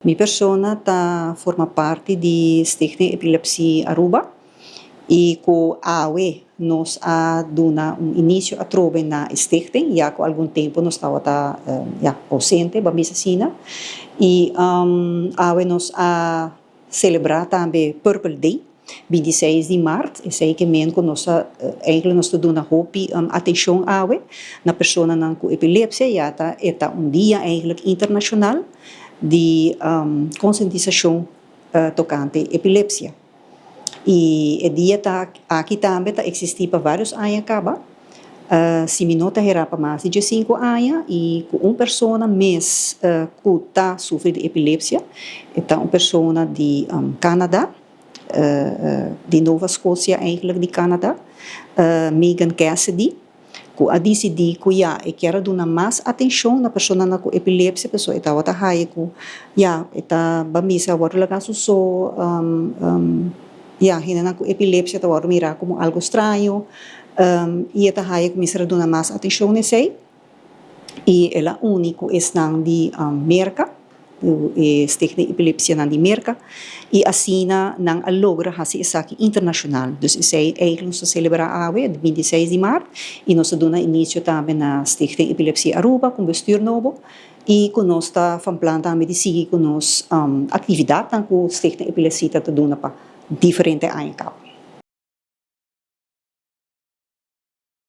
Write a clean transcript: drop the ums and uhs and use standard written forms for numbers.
Mi persona ta forma parti di Stichting Epilepsie Aruba y cu awe nos a duna un inicio atrobe na e stichting ya cu algun tempo nos tabata ya ausente ban bisa asina y awe nos a celebra tambe Purple Day. 26 di maart, esei ke men ku nos ta eigenlijk nos ta duna hopi atenshon awe na personanan ku epilepsia, ya ta e ta un dia eigenlijk internashonal di konsientisashon tokante epilepsia. I e dia ta aki tambe ta eksistí pa vários aña kaba, si mi no ta herá pa mas di diesinku aña i ku un persona mes ku ta sufri di epilepsia, e ta un persona di Canada. Di Nova Scotia eigenlijk di Canada, Megan Cassidy, cu a dicidi cu ya e kier a duna mas atencion na personanan cu epilepsia pasobra e tabata haya cu ya e ta ban bisa a wordo laga su so, ya hendenan cu epilepsia ta wordo mira como algo straño y e ta haya cu mester a duna mas atencion na esey. I el a uni ku esnan di Merka, e Stichting Epilepsianan di Merka, i asina nan a logra hasi esaki internashonal. Dus esei eigenlijk nos ta selebrá awe, di 26 di mart, i nos ta duna inisio tambe na Stichting Epilepsie Aruba ku un bestuur nobo i ku nos ta van plan tambe di sigui ku nos aktividatnan ku Stichting Epilepsie ta duna pa diferente aña kaba.